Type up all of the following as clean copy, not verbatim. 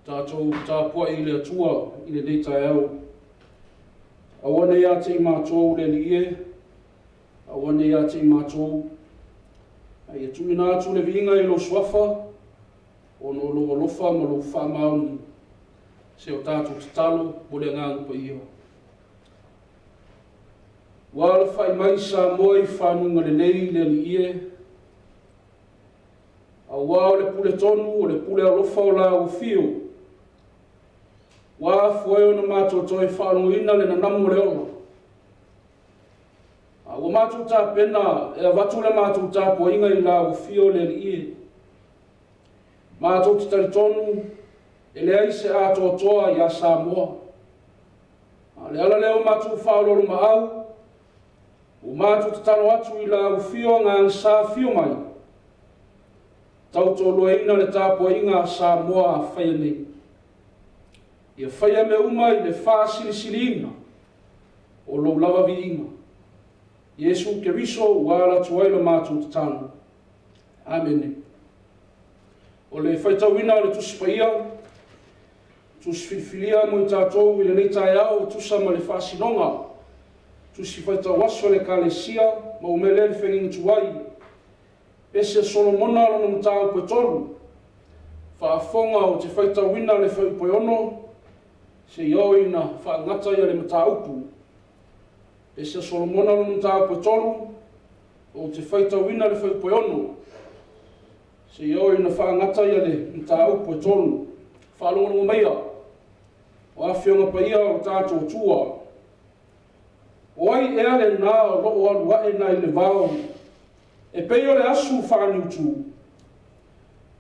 Tatou tapuai i le Atua i lenei taeao. Aua ne i ia te i matou le Alii e, aua ne i ia te i matou, a ia tuuina atu le viiga i lou Suafa, ona o lou alofa ma lou faamaoni, se o tatou tatalo mo le Agaga Paia. Ua alafai mai Samoa i fanuga lelei le Alii e, Auā o le pule tonu, o le pule alofa o la ua fio. Ua afua ai ona matou toe faalogoina le nanamu o le ola. A ua matou tapena e avatu le matou tapuaiga i la ua fio le Alii e. Matou te talitonu e leai se atoatoa iā Samoa. A o le ala lea o matou faaoloolomaau, Ua matou tatalo atu i la ufio agaga sa afio mai, tautoaluaina le tapuaiga a Samoa a faia nei. Ia faia mea uma i le faasilisiliina o lou lava viiga. Iesu Keriso ua ala atu ai la matou tatalo. Amene. O le faitauina o le Tusi Paia, Tusi filifilia mo i tatou i lenei taeao e tusa ma le faasinoga, Tusi faitau aso a le Ekalesia ma umele le fegiga tuai, Pese a Solomona lona mataupu e tolu, Faafofoga ou te faitauina le fuaiupu e ono, seia oo ina faagata ia le mataupu. Pese a Solomona lona mataupu e tolu, ou te faitauina le fuaiupu e ono, Seia oo ina faagata ia le mataupu e tolu. Faalogologo maia, o Afioga Paia o lo tatou Atua. O ai ea lena o lo o alu ae nai le vao e pei o le asu faaniutu?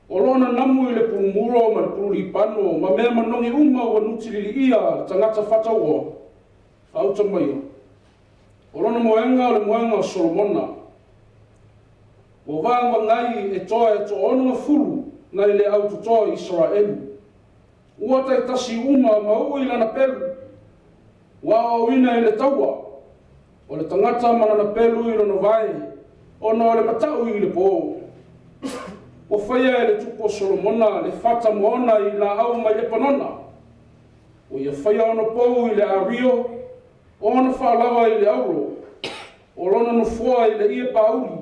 O lo o nanamu i le pulumuro ma le pululipano ma mea manogi uma ua nutililiia le tagata fatauoa, faauta maia. O lona moega o le moega o Solomona. Ua vagavagai e toa e toaonogafulu nai le au totoa i Isaraelu. Ua taitasi uma ma uu i lana pelu. Ua aoaoina i le taua, o le tagata ma lana pelu i lona vae, ona o le matau i le po. Ua faia e le tupu o Solomona le fata moana i laau mai Lepanona. Ua ia faia ona pou i le ario, o ona faalawa i le auro, o lona nofoa i le ie pāuli,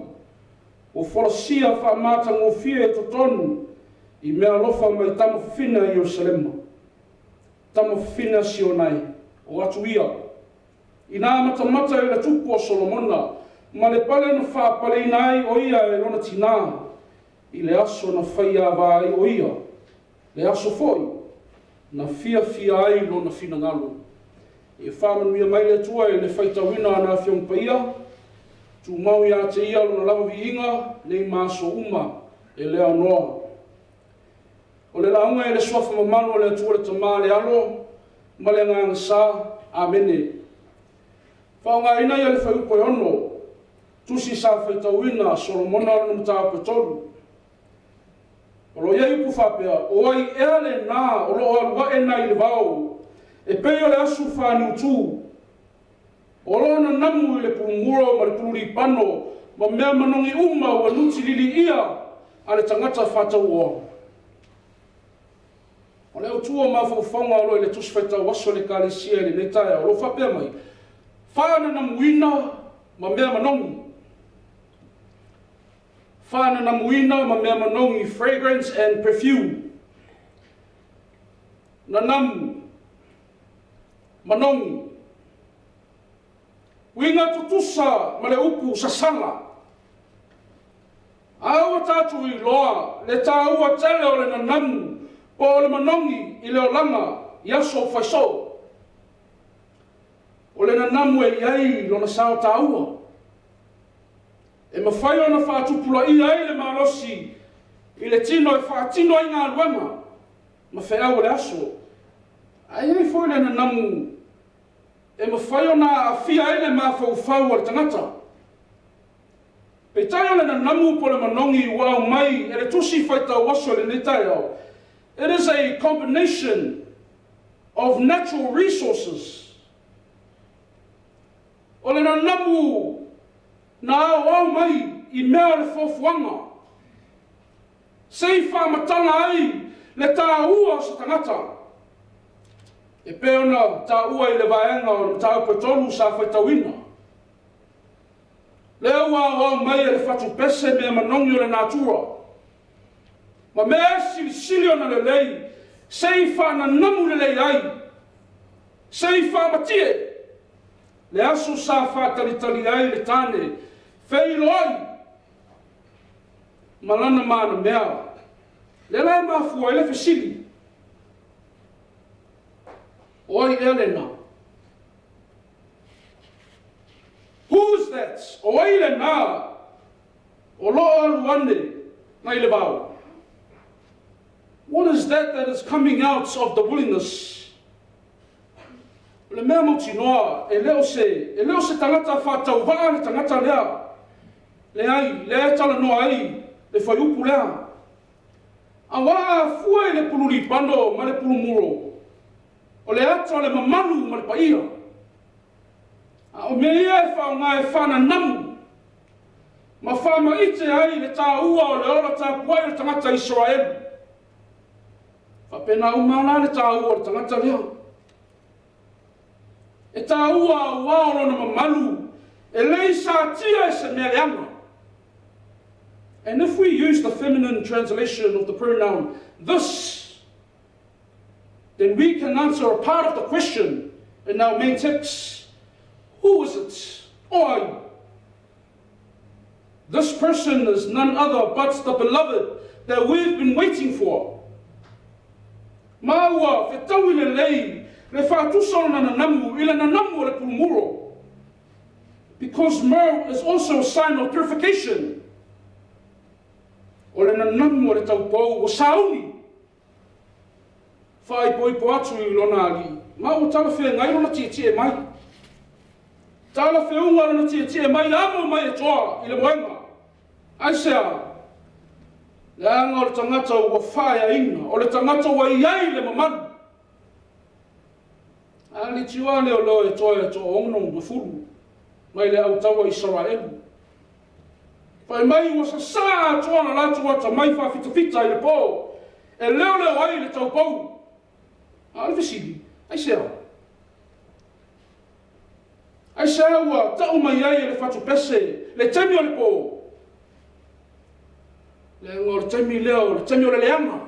ua folasia faamatagofie i totonu i meaalofa mai tama fafine a Ierusalema. Tama fafine a Siona e, o atu ia. Ina matamata i le tupu o Solomona ma le pale na faapaleina ai o ia e lona tinā i le aso na faiava ai o ia, le aso foi na fiafia ai lona finagalo. Ia faamanuia mai le Atua i le faitauina o ana Afioga Paia. Tumau ia te ia lona lava viiga, nei ma aso uma e le aonoa. O le lauga i le suafa mamalu o le Atua le Tama, le Alo ma le Agaga Sa. Amene. Faaaogaina ia le fuaiupu e 6, tusi sa faitauina Solomona lona mataupu e 3. O lo o i ai upu faapea, O ai ea lena o lo o alu ae nai le vao, e pei o le asu faniutu, o lo o nanamu i le pulumuro ma le pululipano ma mea manogi uma ua nutililiia a le tagata faatauoa. O le autu o mafaufauga o lo o i le Tusi Faitau Aso a le Ekalesia i lenei taeao, o lo o faapea mai, Faananamuina ma mea manogi. Faananamuina ma mea manogi, fragrance and perfume. Nanamu, manogi. Uiga tutusa ma le upu sasala. A ua tatou iloa le taua tele o le nanamu po o le manogi i le olaga i aso faisoo. O le nanamu e i ai lona sao taua. E mafai ona faatupulaia ai le malosi i le tino e faatino ai galuega ma feau o le aso. Ae i ai foi le nanamu e mafai ona aafia ai le mafaufau o le tagata. Peitai o le nanamu po o le manogi ua aumai e le Tusi Faitau Aso i lenei taeao, it is a combination of natural resources. O le nanamu na aoao mai i mea o le fuafuaga, se i faamatala ai le taua o se tagata, e pei ona taua i le vaega o le mataupu e 3 sa faitauina. Lea ua aoao mai e le fatupese mea manogi o le natura, ma mea e silisili ona lelei, se i faananamu lelei ai, se i faamatie le aso sa faatalitali ai le tane feiloai ma lana manamea. Lea la e mafua ai le fesili, O ai ea lena? Who's that? O ai lena o lo o alu ane mai le vao? What is that that is coming out of the wilderness? O le mea mautinoa, e le o se, e le o se tagata faatauvaa le tagata lea. Leai, lea e talanoa ai le fuaiupu lea. Aua a fua i le pululipano ma le pulumuro, o le ata o le mamalu ma le paia. A o mea ia e faaaoga e faananamu ma faamaite ai le taua o le ola tapuai o le tagata Isaraelu. Faapena uma la le taua o le tagata lea. E taua aua o lona mamalu e le i satia e se mea leaga. And if we use the feminine translation of the pronoun this, then we can answer a part of the question in our main text. Who is it? O ai? This person is none other but the beloved that we've been waiting for. Ma ua fetaui lelei le faatusa o lona nanamu i le nanamu o le pulumuro. Because myrrh is also a sign of purification. O le nanamu o le taupou ua sauni Faaipoipo atu i lona alii, ma ua talafeagai lona tietie mai. Talafeuga lona tietie mai, amo mai e toa i le moega. Aisea? Leaga o le tagata ua faeaina, o le tagata ua i ai le mamalu. A litioa leoleo e toa e toaono ma fulu mai le au taua Isaraelu. Fai mai ua sasala atoa la latou atamai faafitafita i le po e leoleo ai le taupou. A o le fesili, aisea? Aisea ua tau mai ai e le fatupese le taimi o le po? Leaga o le taimi lea o le taimi o le leaga.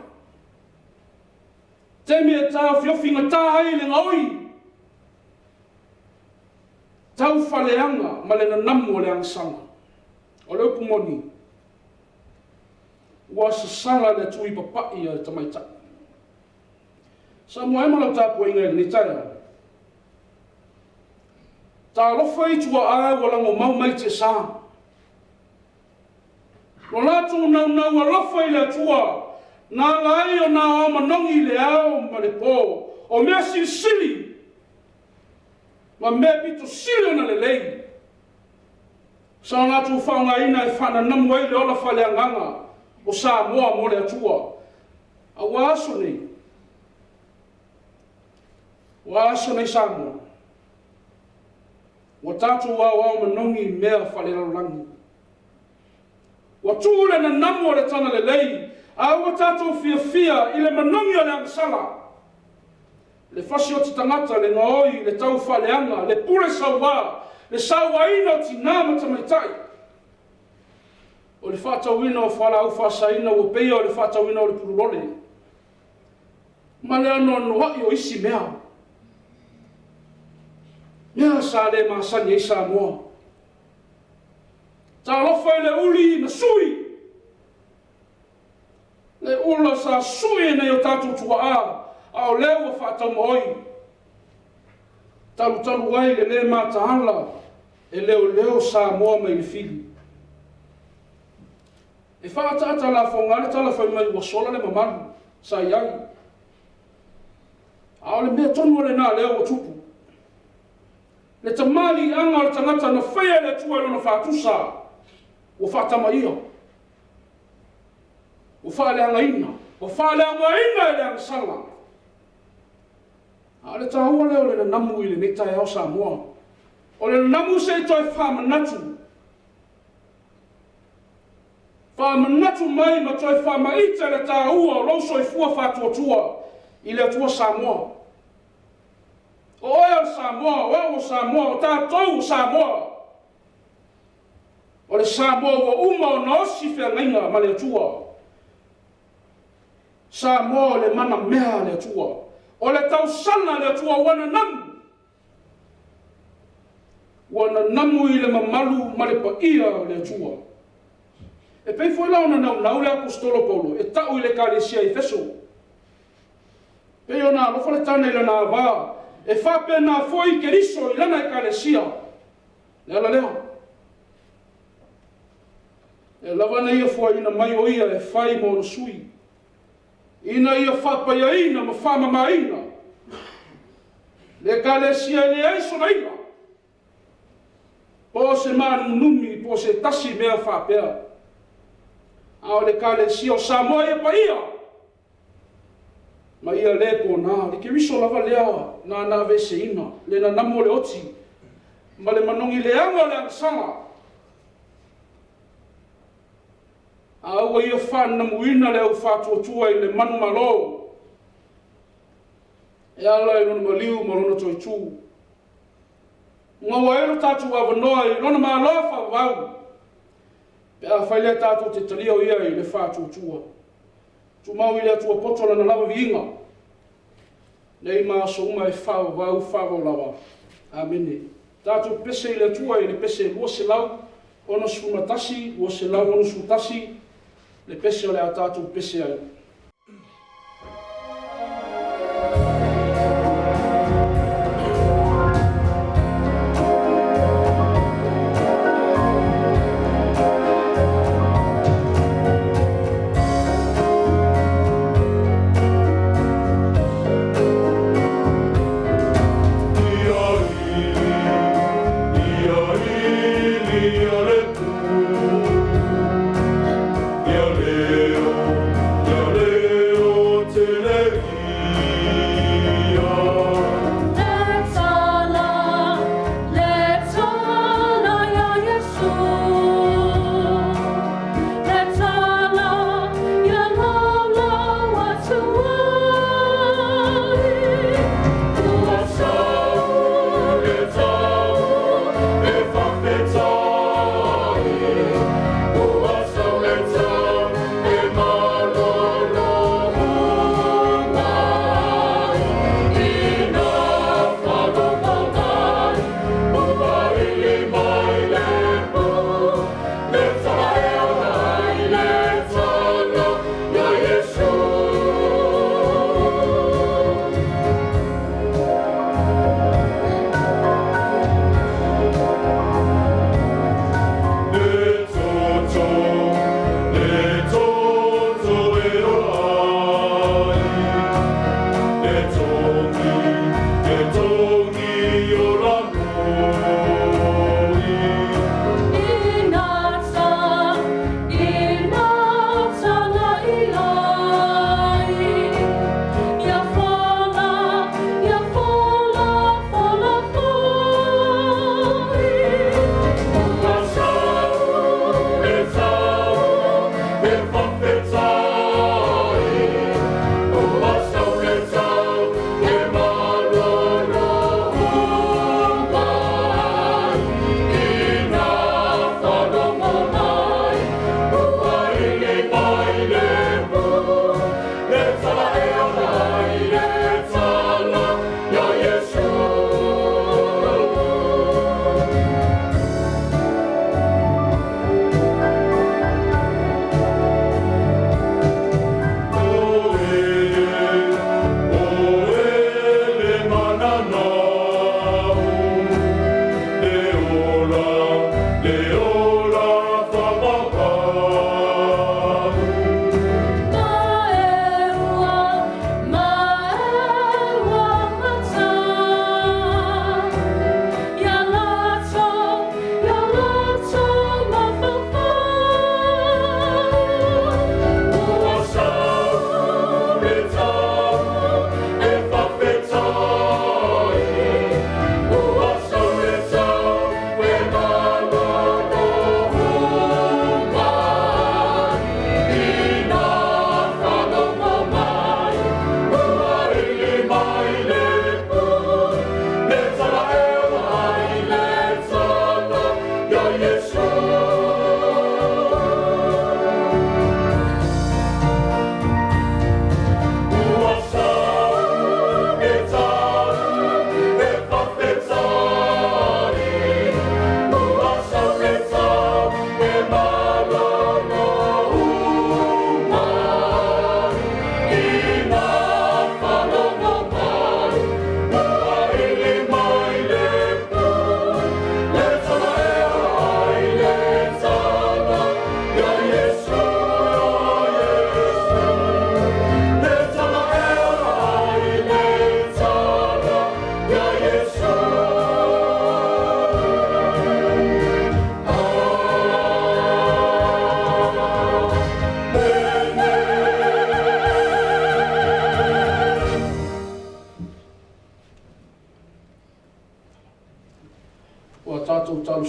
Taimi e taofiofi gata ai le gaoi. Tauwhaleaga ma le nanamu o le agasala. O le upu moni, ua sasala le tui papa'i a le tamaitai. Samoa e ma lau tapuaiga i lenei taeao. Talofa i tuaa ua lagomau mai tiasa. Lo latou naunau alofa i le Atua, na ala ai ona aoao manogi i le ao ma le po, o mea silisili ma mea pito sili ona lelei, sa o latou faaaogaina e faananamu ai le ola faaleagaga o Samoa mo le Atua. A ua aso nei, ua aso nei Samoa, ua tatou aoao manogi i mea faalelalolagi. Ua tuu le nanamu o le talalelei, a ua tatou fiafia i le manogi o le agasala, le fasioti tagata, le gaoi, le taufaaleaga, le pule saua, le sauaina o tinā ma tamaitai, o le faatauina o fualaau faasaina ua peia o le faatauina o le pululole, ma le anoanoai o isi mea, mea sa le masani ai Samoa. Talofa i le uli na sui, le ula sa sui e nai o tatou tuaa, a o lea ua faataumaoi. Talutalu ai le le mataala e leoleo Samoa mai le fili. E faaataata lafoga le tala fai mai ua sola le mamalu sa i ai. A o le mea tonu lena lea ua tupu. Le tamaliiaga o le tagata na faia e le Atua i lona faatusa, ua faatamaia, ua faaleagaina, ua faaleaogaina e le agasala. A o le taua lea o le nanamu i lenei taeao Samoa. O le nanamu se i toe faamanatu. Faamanatu mai ma toe faamaite le taua o lou soifua faatuatua i le Atua Samoa. O oe o le Samoa, o au o Samoa, o tatou o Samoa. O le Samoa ua uma ona osi feagaiga ma le Atua. Samoa o le manamea a le Atua. O le tausala a le Atua ua nanamu. Ua nanamu i le mamalu ma le paia o le Atua. E pei foi la ona naunau le Aposetolo Paulo e tau i le Ekalesia i Efeso. Pei ona alofa le tane i lana ava, e faapena foi Keriso i lana Ekalesia. Le ala lea. E lava na ia fuaina mai o ia e fai ma ona sui, ina ia faapaiaina ma faamamaina le Ekalesia e leai sona ila, po o se maanuminumi po o se tasi mea faapea. A o le Ekalesia o Samoa ia paia, ma ia lē pona, le Keriso lava lea nana aveeseina, le nanamu o le oti, ma le manogi leaga o le agasala. A ua ia faananamuina le au faatuatua i le manumalo, e ala i lona maliu ma lona toetū. Maua ai lo tatou avanoa i lona malo faavavau, pe afai lea tatou te talia o ia i le faatuatua. Tumau i le Atua poto lana lava viiga, nei ma aso uma e faavavau faavavau lava. Amene. Tatou pese i le Atua i le pese 261, 261, le pese o le a tatou pese ai.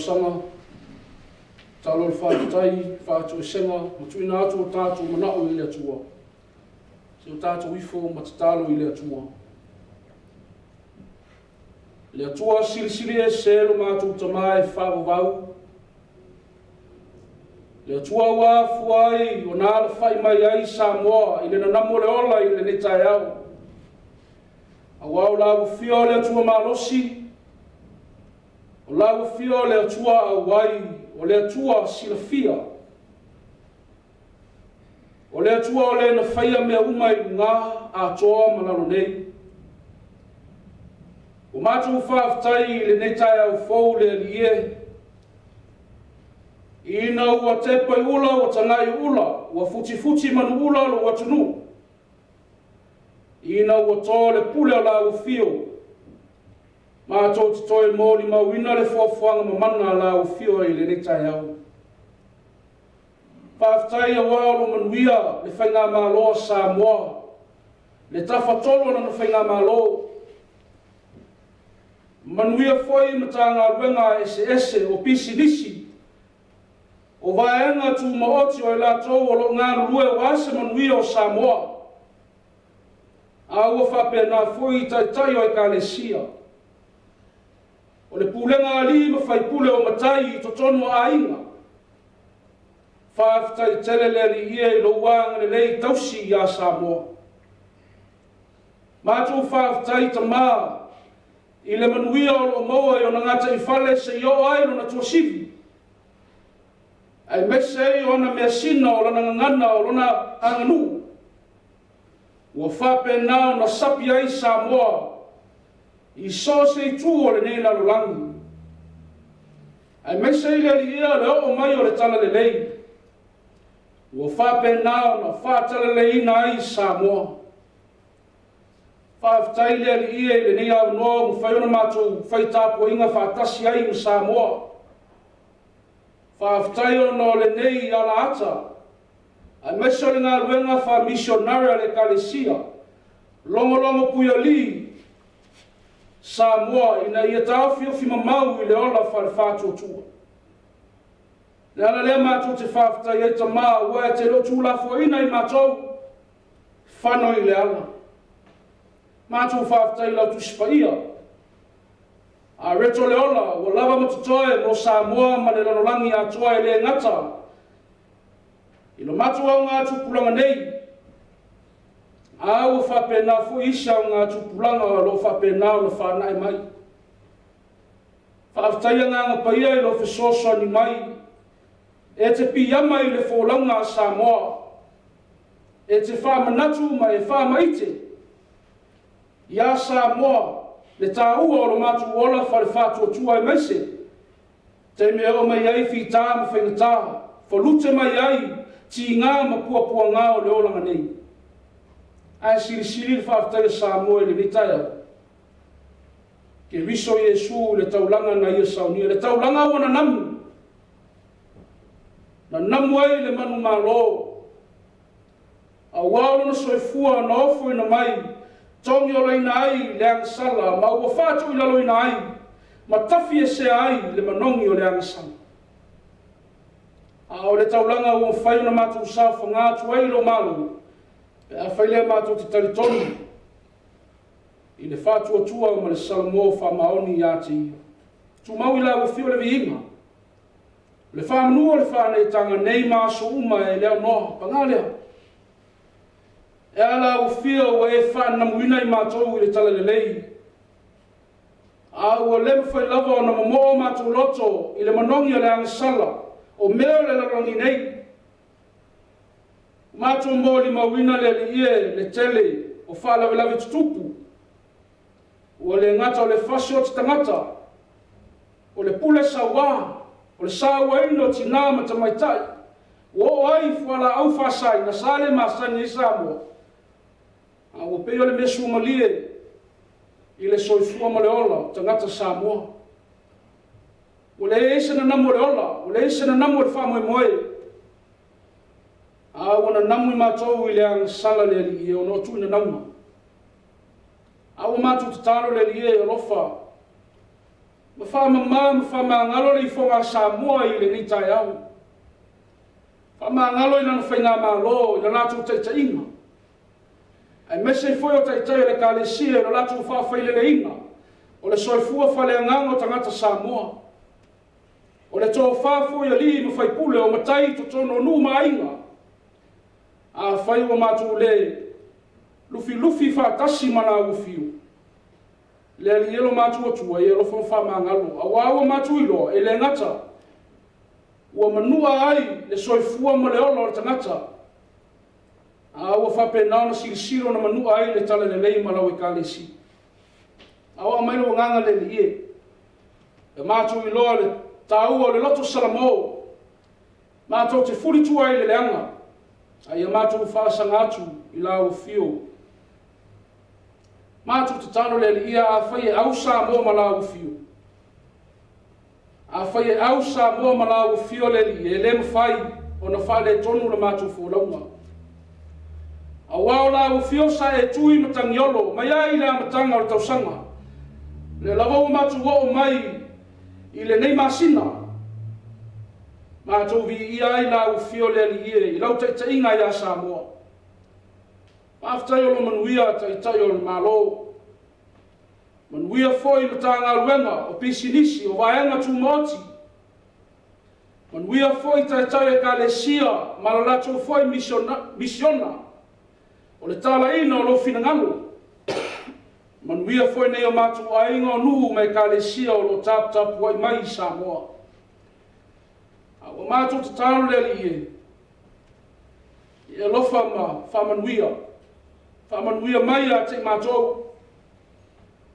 talosaga, tatalo o le faafetai, faatoesega ma tuuina atu o tatou manao i le Atua. Se o tatou ifo ma tatalo i le Atua. Le Atua silisili ese lo matou Tama e faavavau. Le Atua ua afua ai ona alafai mai ai Samoa i le nanamu o le ola i lenei taeao. Aua o lau afio o le Atua malosi, o lau afio o le Atua auai, o le Atua silafia. O le Atua o le na faia mea uma i luga atoa ma lalo nei. Ua matou faafetai i lenei taeao fou le Alii e, ina ua tepa i ula ua tagai ula, ua futifuti manuula lou atunuu, ina ua to le pule o lau afio, matou te toe molimauina le foafoaga mamana a lau afio i lenei taeao. Faafetai aua o lo manuia le faigamalo a Samoa, le tafatolu o lana faigamalo. Manuia foi Matagaluega eseese o pisinisi, o vaega tumaoti o i latou o lo o galulue aua se manuia o Samoa. A ua faapena foi i taitai o Ekalesia. O le pulega a alii ma faipule o matai i totonu o aiga. Faafetai tele le Alii e i lou agalelei tausi iā Samoa. Matou faafetai Tama i le manuia o lo o maua i ona gataifale seia oo ai lona tuasivi, aemaise ai o ana measina, o lana gagana, o lona aganuu, ua faapena ona sapi ai Samoa i so o se itu o lenei lalolagi, aemaise i le Alii o le oo mai o le talalelei, ua faapena ona faatalaleiina ai Samoa. Faafetai le Alii e i lenei avanoa ua mafai ona matou fai tapuaiga faatasi ai ma Samoa. Faafetai ona o lenei alaata, aemaise o le galuega faamisionare a le Ekalesia, logologo puialii Samoa ina ia taofiofi mamau i le ola faale-faatuatua. Le ala lea matou te faafetai ai Tama, aua e te le o tuulafoaiina i matou, fano i le ala. Matou faafetai i lau Tusi Paia, a reto le ola ua lava ma totoe mo Samoa ma le lalolagi atoa e le gata i lo matou augatupulaga nei, a ua faapena foi isi augatupulaga o lo o faapena ona faanae mai. Faafetai Agaga Paia i lou fesoasoani mai e te piiama i le folauga a Samoa, e te faamanatu ma e faamaite iā Samoa le taua o lo matou ola faale-faatuatua aemaise taimi e oo mai ai fita ma faigata, falute mai ai tiga ma puapuaga o le olaga nei. Ae silisili le faafetai a Samoa i lenei taeao. Keriso Iesu i le taulaga na ia saunia, le taulaga ua nanamu, nanamu ai le manumalo, aua o lona soifua na ofoina mai, togiolaina ai le agasala, ma ua faatuilaloina ai, ma tafiesea ai le manogi o le agasala. A o le taulaga ua mafai ona matou saofaga atu ai i lou Malo, pe afai lea matou te talitonu i le faatuatua ma le salamo faamaoni ia te ia. Tumau i lau afio le viiga, o le faamanu o le faaneetaga nei ma aso uma e le aunoa, paga lea. E a lau afio ua e faanamuina i matou i le talalelei, a ua le mafai lava ona momoo matou loto i le manogi o le agasala o mea o le lalolagi nei. Matou molimauina le Alii e le tele o faalavelave tutupu, ua le gata o le fasi o te tagata, o le pule sauā, o le sauaina o tinā ma tamaitai, ua oo ai i fualaau faasaina sa le masani ai Samoa, a ua pei o le mea suamalie i le soifua ma le ola o tagata Samoa. Ua leai se nanamu o le ola, ua leai se nanamu o le faamoemoe, a ua nanamu i matou i le agasala le Alii e ona o tuuina nauna. A ua matou tatalo le Alii e alofa, Ma faamama ma faamagalo le ifoga a Samoa i lenei taeao. Faamagalo i lana faigamalo, i le latou taitaiga, aemaise ai foi o taitai o le Ekalesia i lo latou faafaileleina o le soifua faaleagaga o tagata Samoa. O le tofa foi alii ma faipule o matai i totonu o nuu ma aiga, afai ua matou le lufilufi faatasi ma lau afio, le Alii e lo matou Atua, ia alofa ma faamagalo, aua ua matou iloa, e le gata ua manua ai le soifua ma le ola o le tagata, a ua faapena ona silisili ona manua ai le talalelei ma lau Ekalesia. A o aumai lou agaga le Alii e, ia matou iloa le taua o le loto salamo, matou te fulitua ai i le leaga, a ia matou faasaga atu i lau afio. Matou tatalo le Alii ia, afai e au Samoa ma lau afio, afai e au Samoa ma lau afio le Alii, e le mafai ona faaletonu la matou folauga. Aua o lau afio sa e tui matagiolo mai ai i le amataga o le tausaga, lea lava ua matou oo mai i lenei masina, matou viia ai lau afio le Alii e i lau taitaiga ia Samoa. Faafetai o lo manuia Taitai o le Malo, manuia foi Matagaluega o Pisinisi, o Vaega Tumaoti, manuia foi Taitai o Ekalesia ma le latou foi misiona o le talaina o lou finagalo. Manuia foi nei o matou aiga o nuu ma Ekalesia o lo o taputapuai mai i Samoa. A ua matou tatalo le Alii e, i alofa ma faamanuia, faamanuia mai ia te i matou.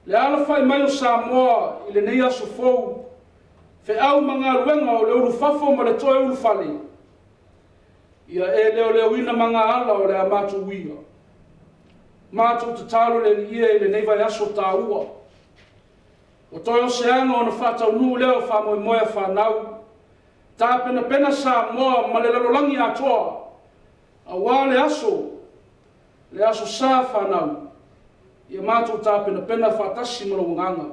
Le alafai mai o Samoa i lenei aso fou, feau ma galuega o le ulufafo ma le toe ulufale, ia e leoleoina magaala o le a matou uia. Matou tatalo le Alii e i lenei vaiaso taua. Ua toe o se aga ona faataunuu lea o faamoemoe a fanau. Tapenapena Samoa ma le lalolagi atoa aua le aso, le aso sa fanau. Ia matou tapenapena faatasi ma lou agaga.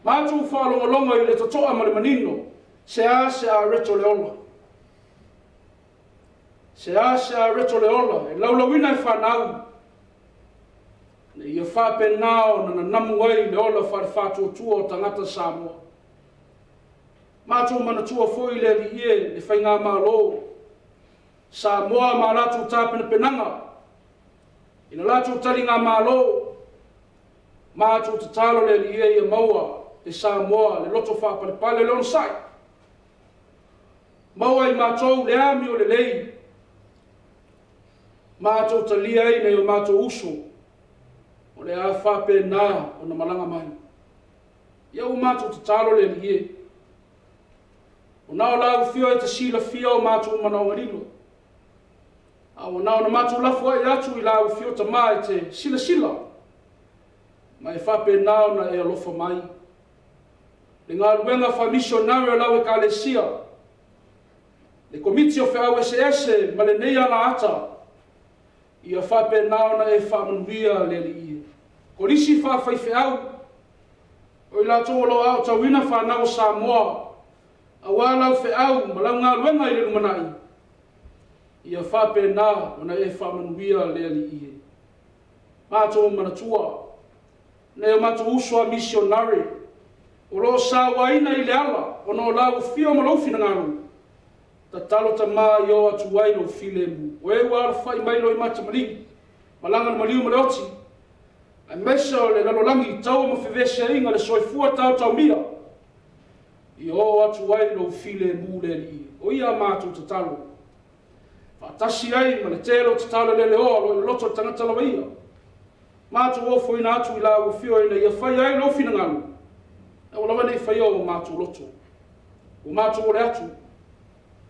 Matou faalogologo i le totoa ma le manino, se a se areto le ola. Se a se areto le ola e laulauina e fanau, ina ia faapena ona nanamu ai le ola faale-faatuatua o tagata Samoa. Matou manatua foi le Alii e, le Faigamalo Samoa ma a latou tapenapenaga i le latou taligamalo. Matou tatalo le Alii e ia maua e Samoa le loto faapalepale le onosai. Maua i matou le amio lelei, matou talia ai nai o matou uso o le a faapena ona malaga mai. Ia ua matou tatalo le Alii e, o na o lau afio e te silafia o matou manaoga lilo, a ua na ona matou lafo ai atu i lau afio Tama e te silasila ma e faapena ona e alofa mai. Le galuega faamisionare o lau Ekalesia, le Komiti o Feau Eseese ma lenei alaata, ia faapena ona e faamanuia le Alii e. Kolisi faafaifeau, o i latou o lo o aotauina fanau o Samoa aua lau feau ma lau galuega i le lumanai, ia faapena ona e faamanuia le Alii e. Matou manatua, nai o matou uso a misionare o lo o sauaina i le ala ona o lau afio ma lou finagalo, tatalo Tama ia oo atu ai lou filemu. O e ua alafai mai loimata maligi, malaga le maliu ma le oti, aemaise o le lalolagi taua ma fevesiaiga le soifua taotaomia, ia oo atu ai lou filemu le Alii. O ia a matou tatalo, faatasi ai ma le tele o tatalo leleoa o lo o i le loto o le tagata lava ia, matou ofoina atu i lau afio ina ia fai ai lou finagalo, aua lava ne i faia o matou loto. Ua matou ole atu,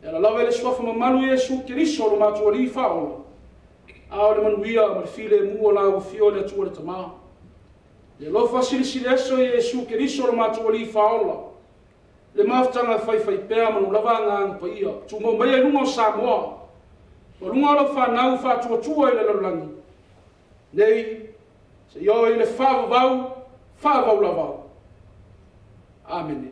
e ala lava i le suafa mamalu Iesu Keriso lo matou Alii Faaola, a o le manuia ma le filemu o lau afio le Atua le Tama. Le alofa silisili ese o Iesu Keriso lo matou Alii Faaola, le mafutaga faifaipea ma lou lava agaga paia, tumau maia i luga o Samoa, ma luga o lau fanau faatuatua i le lalolagi nei, seia oo i le faavavau, faavavau lava. Amene.